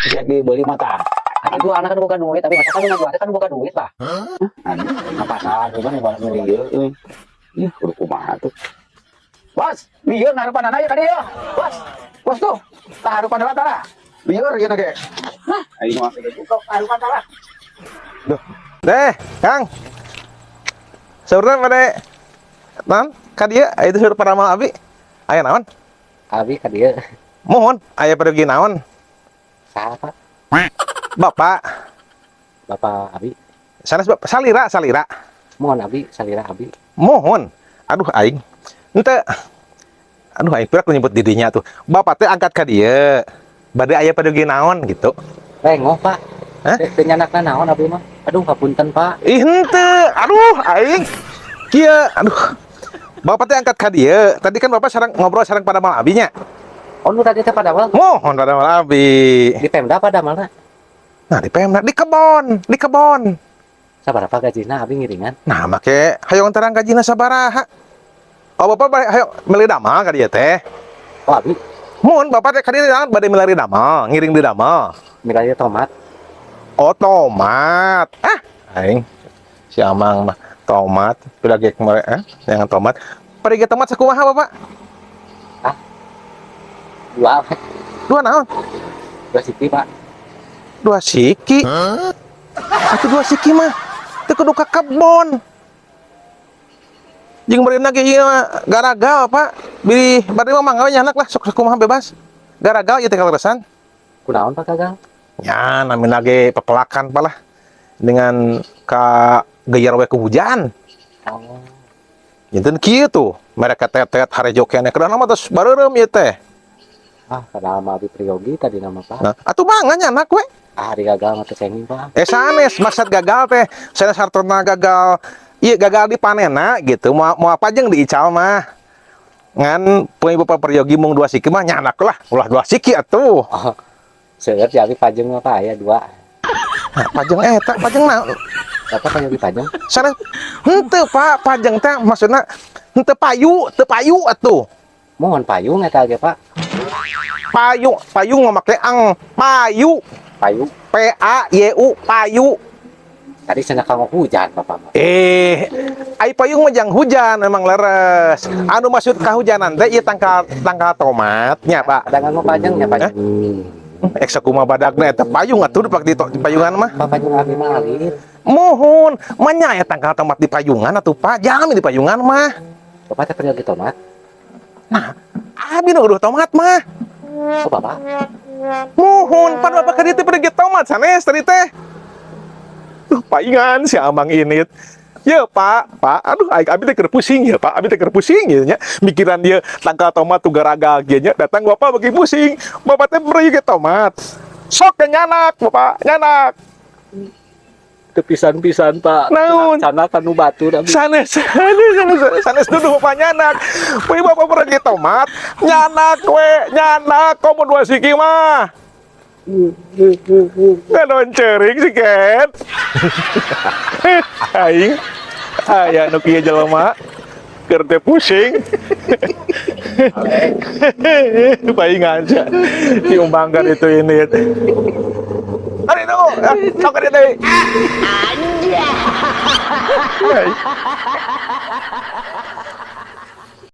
Siap dibeli mata. Atuh jualna kan boga duit, tapi masa kan jual kan boga duit, Pak. Anu, ka pasar cuman yang barang ieu euy. Ih, kudu kumaha tuh. Bos, lieur ngarupan aya ka dieu. Bos, bos tuh. Tah harupan heula tah. Lieur ieu ge. Nah, aing mah harupan tah. Deh, Kang. Saurna pada naon? Ka dieu aya itu saur paramal abi. Aya naon? Abi ka dieu. Mohon, aya pergi naon? Saha, Pak? Bapak, Bapak abi. Sanes bapak salira, salira. Mohon abi, salira abi. Mohon. Aduh aing. Henteu. Aduh aing pira nyebut didinya tuh. Bapak teh angkat ka dieu. Bade aya pergi naon gitu. Rengoh, Pak. Hah? Teu nyanakna naon abi mah. Aduh, hapunten, Pak. Ih henteu. Aduh aing. Kieu, aduh. Bapak teh angkat ka dieu. Tadi kan Bapak sareng ngobrol sareng padamal abinya. Oh, nu tadi teh padamal? Mohon padamal abi. Di Pemda padamalna? Nah, di Pemda, di kebon, di kebon. Sabaraha gajina, abi ngiringan? Nah, make hayang terang gajina sabaraha. Oh, Bapak bade hayang meuli damal ka dieu teh. Oh, abi. Mun Bapak teh ka dieu bade milari damal, ngiring di damal. Milari tomat. Oh, tomat. Ah, aing si Amang mah tomat, pira ge kemarin yang tomat. Pergi tomat sakumaha, Bapak? Ah. Dua, Pak. Dua naon? Dua siki, Pak. Dua siki. Atuh dua siki mah teu kudu ka kebon. Jeung meureunna ge ieu mah garagal, Pak. Bilih bade mah mangga we nyanak lah, sok sakumaha bebas. Garagal ieu teh kaleresan. Kunaon, Pak, gagal? Ya, namina ge pepelakan, Pak, lah. Dengan ka geyer we ku hujan. Oh. Janten kieu tuh, mereka tetet harejo keneh kedah mah tos bareureum ieu teh. Ah, padahal mah abi priyogi tadi nama, Pak. Nah, atuh mangga nyanak we. Ah, ari gagal mah teu cengeng, Pak. Eh, sanes maksud gagal teh, sanes hartosna gagal. Iya, gagal dipanenna gitu, mau mau apa jeung diical mah. Ngan poe Bapak peryogi mung dua siki mah nyanak lah, ulah dua siki atuh. Oh. Seueur di abi pajeng mah, Pak, aya dua. Nah, pajeng eta, pajeng naon? Bapak peryogi pajeng? Sanes henteu, Pak, pajeng teh maksudna henteu payu, teu payu atuh. Mohon payung eta ge, Pak. Payung, payung mah make ang, payu. Payu. P A Y U, payu. Tadi cenah kanggo hujan Bapak mah. Eh, ai payung mah jang hujan memang leres. Anu maksud kahujanan teh ieu tangkal tangkal tomatnya, Pak. Ada nganggo pajeng nya pajeng. Eh, sakumaha badagna eta payung atuh dipake di payungan mah. Pak, pajeng abi mah alit. Mohon, manya aya tangkal tomat di payungan atuh, Pak. Jangan di payungan mah. Bapak teh peryogi tomat? Nah, abi nu eueuh tomat mah. Oh, Bapak. Mohon, pan Bapak ka dieu teh pergi tomat sanes tadi teh. Duh, paingan si Amang ini. Ya Pak, Pak, aduh aing abi teh keur pusing ya, Pak, abi teh keur pusing ya nya. Mikiran dia tangkal tomat tuh garagal kieu nya, datang Bapak bagi pusing. Bapak teh pergi ke tomat. Sok ke nyanak, Bapak, nyanak. Teu pisan-pisan, Pak. Naon? Sana kanu batur abi. Sanes, sanes, sanes, sanes duduh Bapak nyanak. Wih, Bapak pergi tomat, nyanak we, nyanak, komo dua siki mah. Ngadon ceurik si Ken. Aing aya nu kieu jelema keur teh pusing. Paling aja diumbangkan itu ini. Ari itu, sok deui. Anjay.